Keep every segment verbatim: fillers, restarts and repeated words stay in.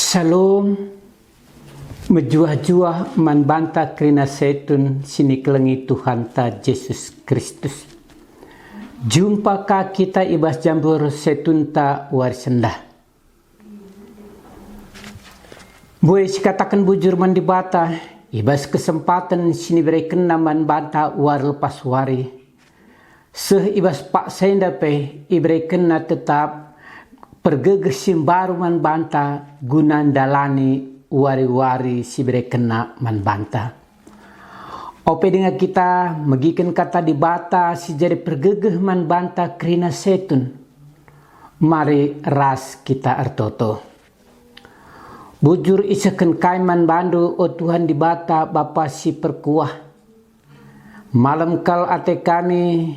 Shalom, mejuah-juah man banta kerina setun si nikelengi Tuhanta Jesus Kristus. Jumpa ka kita i bas jambur setunta wari sendah. Mbue sikataken bujur man Dibata i bas kesempaten si niberekenNa man banta wari lepas wari. Seh i bas paksa enda pe iberekenNa tetap pergegeh si mbaru man banta guna ndalani wari-wari si iberekenNa man banta. Ope denga kita megiken kata Dibata si jadi pergegeh man banta kerina setun. Mari ras kita ertoto. Bujur isehken kai man bandu, o Tuhan Dibata, Bapa si perkuah. Malem kal ate kami,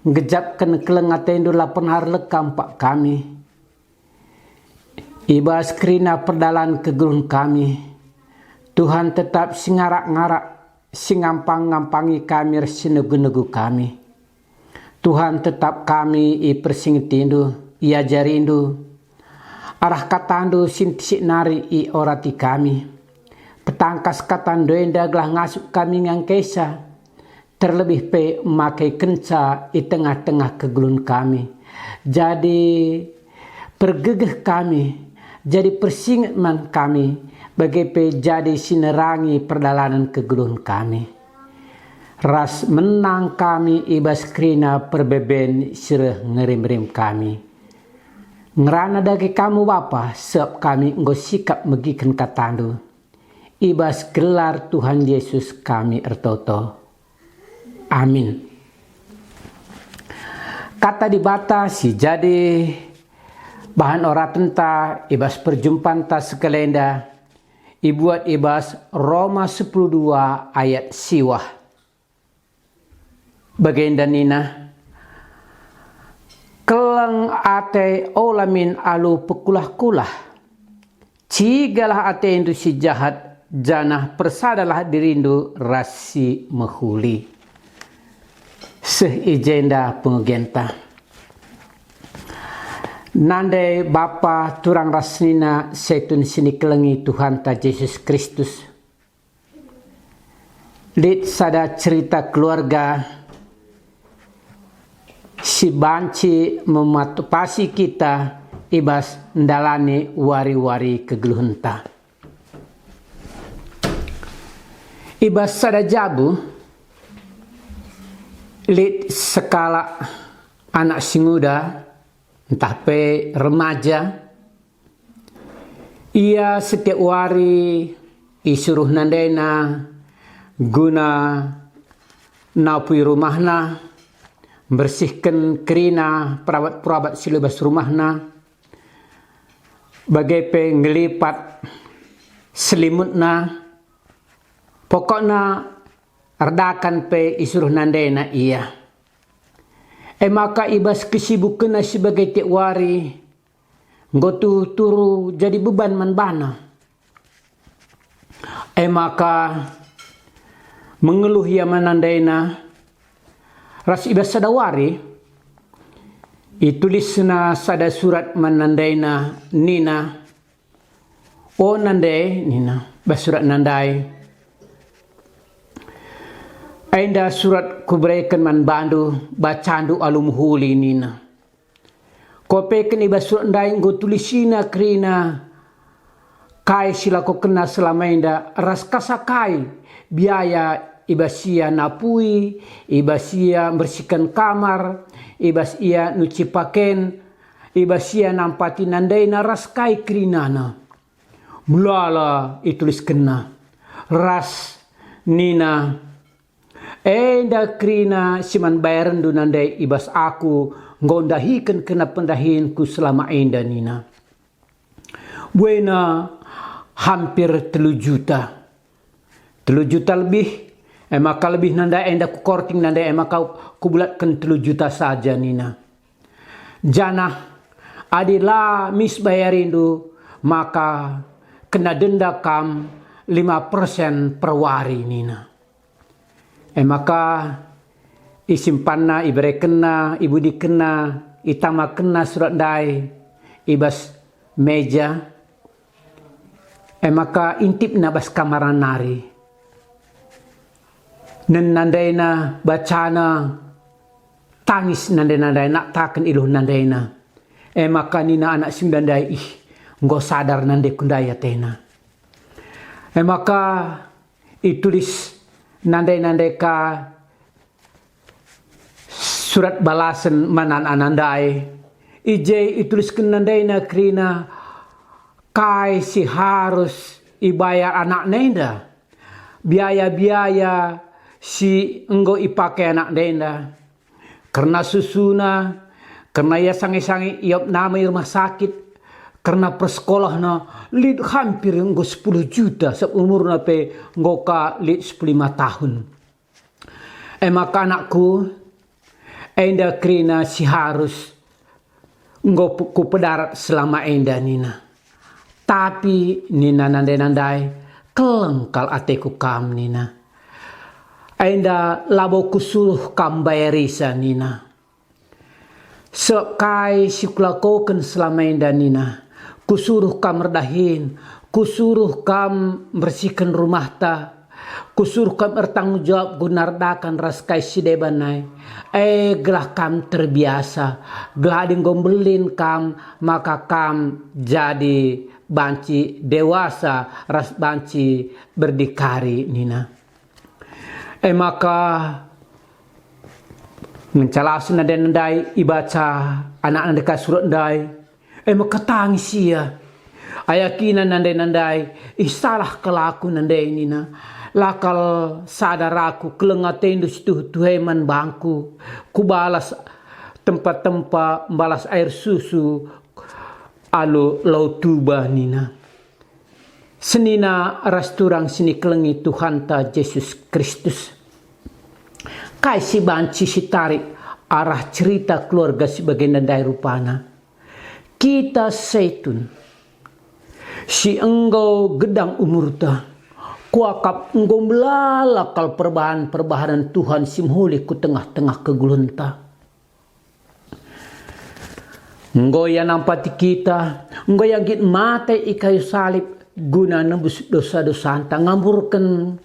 nggejapken keleng atendu la pernah erleka empak kami. I bas kerina perdalan kegeluhen kami, Tuhan tetap si ngarak-ngarak, si ngampang-ngampangi kami ras si negu-negu kami. Tuhan, tetap kami ipersingetindu, iajarindu. Arah katandu si ntisik nari iorati kami. Petangkas katandu enda gelah ngasup kami ngangkesa, terlebih pe make kenca i tengah-tengah kegeluhen kami. Jadi pergegeh kami, jadi persinget man kami, bage pe jadi si nerangi perdalanen kegeluhen kami. Ras menang kami i bas kerina perbeben si reh ngerim-rim kami. Ngerana dage kamu Bapa, sebab kami enggo sikap megiken katandu. I bas gelar Tuhan Yesus kami ertoto. Amin. Kata Dibata si jadi bahan oratenta i bas perjumpanta sekalenda ibuat i bas Roma sepuluh dua ayat siwah. Bagenda nina, "Keleng ate ola min alu pekulah-kulah. Cigalah atendu si jahat, janah persadalah dirindu ras si mehuli." Seh i jenda pengogenta. Nande bapa turang ras senina setun si nikelengi Tuhanta Jesus Kristus. Lit sada cerita keluarga si banci mematupasi kita i bas ndalani wari-wari kegeluhenta. I bas sada jabu, lit sekalak anak si nguda, ntah pe remaja, ia setiap wari isuruh nandena guna napui rumahna, mbersihken kerina perabat-perabat si lebas rumahna, bage pe ngelipat selimutna. Pokokna erdakan pe isuruh nandena ia. E maka i bas kesibukenna si bage tiap wari, enggo tuhu-tuhu jadi beban man bana. E maka mengeluh ia man nandena, ras i bas sada wari itulisna sada surat man nandena nina, "O nande," nina, bas suratna ndai, "enda surat kubereken man bandu, bacandu alu mehuli," nina. Kuapeken i bas surat ndai enggo tulisina kerina kai si lakokenna selama enda ras kasa kai biaya i bas ia napui, i bas ia mbersihken kamar, i bas ia nuci paken, i bas ia nampati nandena ras kai kerinana. Melala ituliskenna ras nina, "Enda kerina si man bayarenndu nande i bas aku enggo ndahiken kerna pendahinku selama enda," nina. Buena hampir telu juta. Telu juta lebih, e maka lebih nandai enda kukorting nandai, e maka kubulatken telu juta saja, nina. Janah adi la mis bayarindu, maka kena denda kam lima persen per wari, nina. E maka isimpanna, iberekenna, ibudikenna, itamakenna surat ndai i bas meja. E maka intipna bas kamar nari. Nen nandena bacana, tangis nande-nandai naktaken iluh nandena. E maka nina anak si enda ndai, "Ih, enggo sadar nandeku ndai atena." E maka itulis nande-nande ka surat balasen man anak-anak ndai. I je itulisken nandena kerina kai si harus ibayar anak enda, biaya-biaya si enggo ipake anak enda, kerna susuna, kerna ia sange-sange iopna i rumah sakit, kerna persekolahna, lit hampir enggo sepuluh juta, sabap umurna pe enggo ka lit sepuluh lima tahun. E maka anakku, enda kerina si harus enggo pe-, kupedarat selama enda nina. Tapi nina nande-nandai, "Keleng kal ateku kam," nina. "Enda labo kusuruh kam mbayarisa," nina. "Sebab kai si kulakoken selama enda," nina, "kusuruh kam erdahin, kusuruh kam mbersihken rumahta, kusuruh kam ertanggung jawab guna erdakan ras kai si deban nai, e gelah kam terbiasa, gelah adi enggo mbelin kam, maka kam jadi banci dewasa ras banci berdikari," nina. E maka ngenca las nande-nandai ibaca anak-anak ndai ka surat ndai, e maka tangis ia. Ayakina nande-nandai, "Ih, salah kal aku nande," nina. "La kal sadar aku, keleng atendu si tuhu-tuhu e man bangku. Kubalas tempa-tempa, mbalas air susu alu lau tuba," nina. Senina ras turang si nikelengi Tuhanta Jesus Kristus. Kai si banci sitarik arah cerita keluarga si bagenda ndai rupana? Kita Saitun si enggo gedang umurta, kuakap enggo melala kal perbahan-perbahanen Tuhan si mehuli ku tengah-tengah kegeluhenta. Enggo ia nampati kita, enggo ia nggit mate i kayu salib guna nebus dosa-dosanta, ngamburken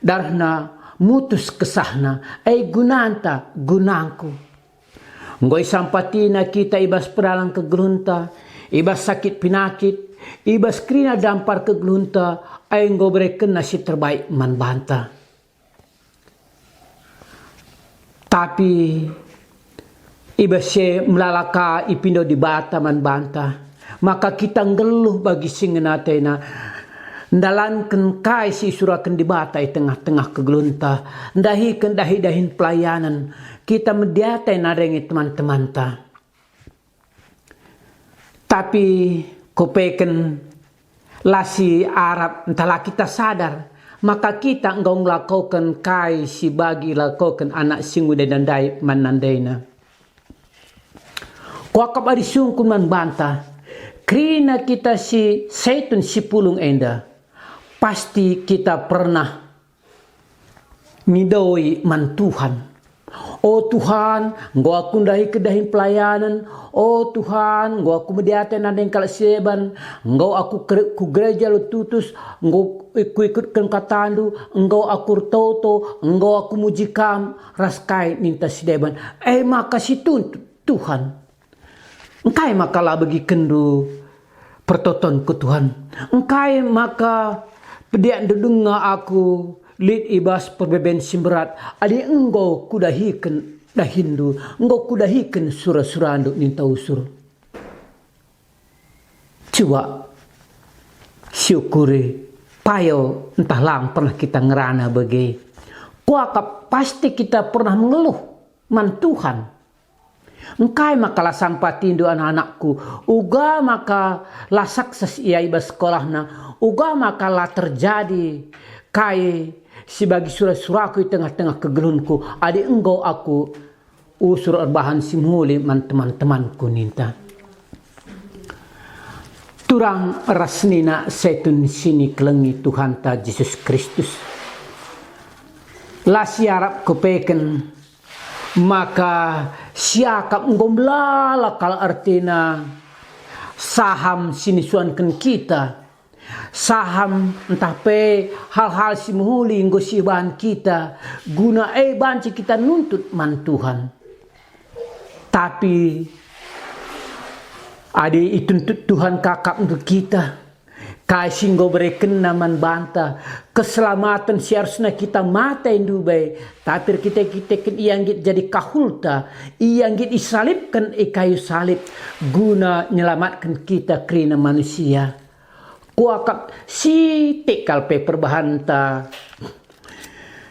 darehna, mutus kesahna, e gunanta, gunangku. Enggo isampatina kita i bas pedalan kegeluhenta, i bas sakit pinakit, i bas kerina dampar kegeluhenta, e enggo berekenna si terbaik man banta. Tapi i bas si e melala ka ipindo Dibata man banta, maka kita nggeluh bagi si ngena atena, ndalanken kai si isuraken Dibata i tengah-tengah kegeluhenta, ndahiken dahi-dahin pelayanen, kita mediate narengi teman-temanta. Tapi kupeken la si arap ntah la kita sadar maka kita enggo ngelakoken kai si bagi ilakoken anak si nguda ndai man nandena. Kuakap adi sungkun man banta, kerina kita si Saitun si pulung enda, pasti kita pernah ngidoi man Tuhan. "O Tuhan, enggo aku ndahi kedahin pelayanen. O Tuhan, enggo aku mediate nandeng kalak si deban. Enggo aku kere-, ku gereja alu tutus, enggo kuikutken katandu, enggo aku ertoto, enggo aku muji Kam," ras kai ninta si deban. E maka situntut Tuhan. Engkai maka la begikenndu pertotonku, Tuhan? Engkai maka pediakndu denga aku lit i bas perbeben si mberat, adi enggo kudahiken dahinndu, enggo kudahiken sura-surandu ninta usur? Cuba siukuri, payo ntah lang pernah kita ngerana bage. Kuakap pasti kita pernah mengeluh man Tuhan. Engkai maka la sampatindu anak-anakku, uga maka la sukses ia i bas sekolahna, uga maka la terjadi kai si bagi sura-suraku i tengah-tengah kegeluhenku, adi enggo aku usur erbahan si mehuli man teman-temanku ninta. Turang ras senina Saitun si nikelengi Tuhanta Jesus Kristus. La siarap kupeken maka siakap enggo melala kal ertina saham si nisuanken kita. Saham ntah pe hal-hal si mehuli enggo sibahan kita, guna e banci kita nuntut man Tuhan. Tapi adi ituntut Tuhan ka akapndu kita, kai si enggo berekenNa man banta, keselamaten si arusna kita mate ndubai, tapi erkite-kiteken Ia nggit jadi kahulta, Ia nggit isalibken i kayu salib guna nyelamatken kita kerina manusia. Kuakap sitik kal pe perbahanta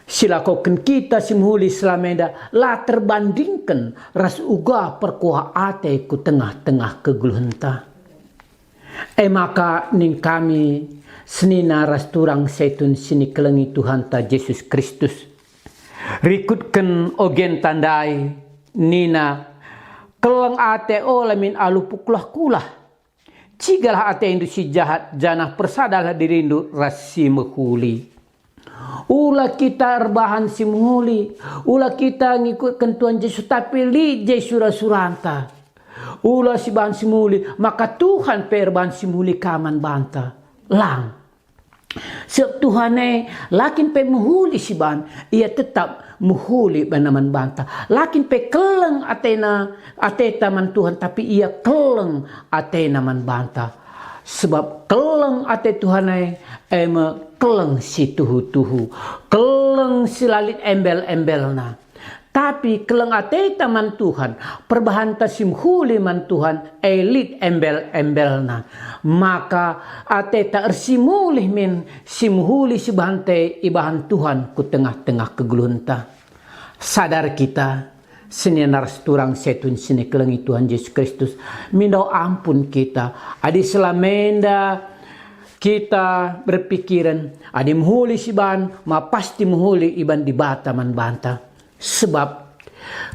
si lakoken kita si mehuli selama enda la terbandingken ras uga perkuah ate ku tengah-tengah kegeluhenta. E maka ning kami senina ras turang Saitun si nikelengi Tuhanta Jesus Kristus, rikutken ogenta ndai, nina, "Keleng ate ola min alu pekulah-kulah. Cigalah atendu si jahat, janah persadalah dirindu ras si mehuli." Ula kita erbahan si mehuli, ula kita ngikutken Tuhan Jesus, tapi lit je sura-suranta. Ula sibahan si mehuli, maka Tuhan pe erbahan si mehuli ka man banta. Lang. Sebab Tuhan e la kin pe mehuli sibahan, Ia tetap mehuli bana man banta. La kin pe keleng atena, ateta man Tuhan, tapi Ia keleng atena man banta. Sebab keleng ate Tuhan e, e me keleng si tuhu-tuhu, keleng si la lit embel-embelna. Tapi keleng ateta man Tuhan, perbahanta si mehuli man Tuhan, e lit embel-embelna. Maka ateta ersimulih min si mehuli sibahanta e ibahan Tuhan ku tengah-tengah kegeluhenta. Sadar kita, senina ras turang Saitun si nikelengi Tuhan Jesus Kristus, mindo ampun kita, adi selama enda kita berpikiren, adi mehuli sibahan, ma pasti mehuli ibahan Dibata man banta. Sebab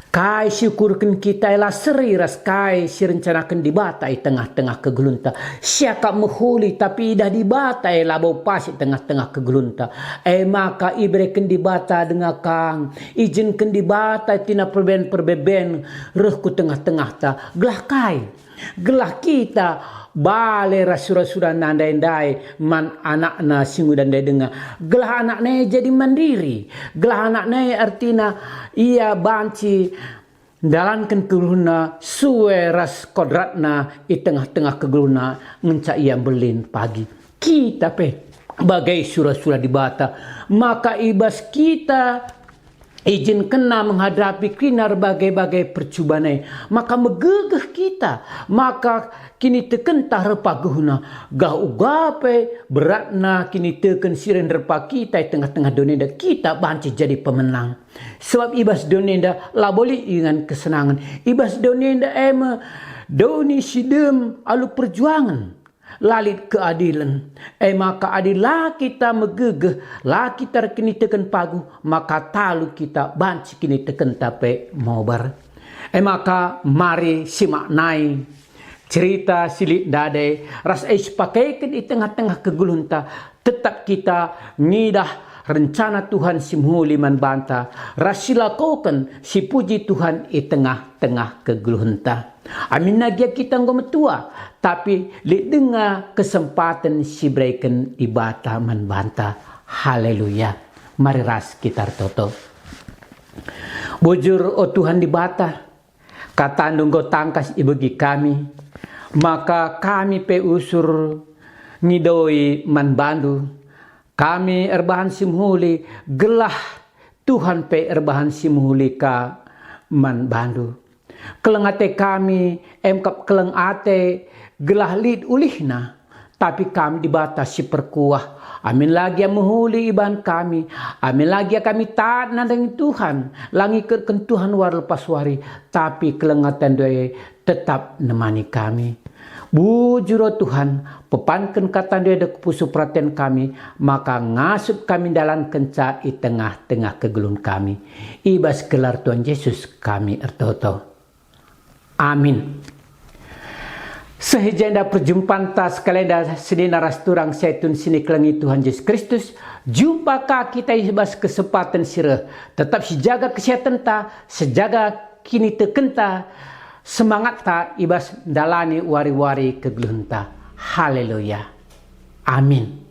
kai si ukurken kita e la seri ras kai si rencanaken Dibata i tengah-tengah kegeluhenta. Siakap mehuli, tapi idah Dibata e labo pas i tengah-tengah kegeluhenta. E maka ibereken Dibata denga kang, izinken Dibata tina perben-perbeben reh ku tengah-tengahta. Gelah kai? Gelah kita bale ras sura-surana ndai-ndai man anakna si nguda ndai denga. Gelah anakna e jadi mandiri. Gelah anakna e ertina ia banci ndalanken kegeluhenna sue ras kodratna i tengah-tengah kegeluhenna ngenca ia mbelin pagi. Kita pe bage sura-sura Dibata, maka i bas kita izinkenNa menghadapi kerina erbage-bage percuban e, maka megegeh kita, maka kinitekenta reh paguhna, gelah uga pe beratna kiniteken si reh nderpa kita i tengah-tengah doni enda, kita banci jadi pemenang. Sebab i bas doni enda labo lit ingan kesenangen, i bas doni enda e me doni si dem alu perjuangen. La lit keadilen. E maka adi la kita megegeh, la kita erkiniteken paguh, maka talu kita banci kinitekenta pe mobar. E maka mari simaknai cerita si lit ndai ras e sipakeken i tengah-tengah kegeluhenta, tetap kita ngidah rencana Tuhan si mehuli man banta ras silakoken si puji Tuhan i tengah-tengah kegeluhenta. Aminna gia kita enggo metua, tapi lit denga kesempaten si ibereken Dibata man banta. Haleluya. Mari ras kita ertoto. Bujur, o Tuhan Dibata, kataNdu enggo tangkas ibegi kami, maka kami pe usur ngidoi man baNdu. Kami erbahan si mehuli, gelah Tuhan pe erbahan si mehuli ka man baNdu. Keleng ate kami, emkap keleng ate, gelah lit ulihna. Tapi Kam Dibata si perkuah, amin la gia mehuli ibahan kami, amin la gia kami taat nandangi Tuhan, la ngikutken Tuhan wari lepas wari, tapi keleng ateNdu e tetap nemani kami. Bujur, o Tuhan, pepanken kataNdu enda ku pusuh peraten kami, maka ngasup kami ndalankenca i tengah-tengah kegeluhen kami. I bas gelar Tuhan Jesus kami ertoto. Amin. Seh i jenda perjumpanta sekalenda senina ras turang si tun si nikelengi Tuhan Jesus Kristus, jumpa ka kita i bas kesempaten si reh. Tetap sijaga kesehatenta, sijaga kinitekenta, semangatta i bas ndalani wari-wari kegeluhenta. Haleluya. Amin.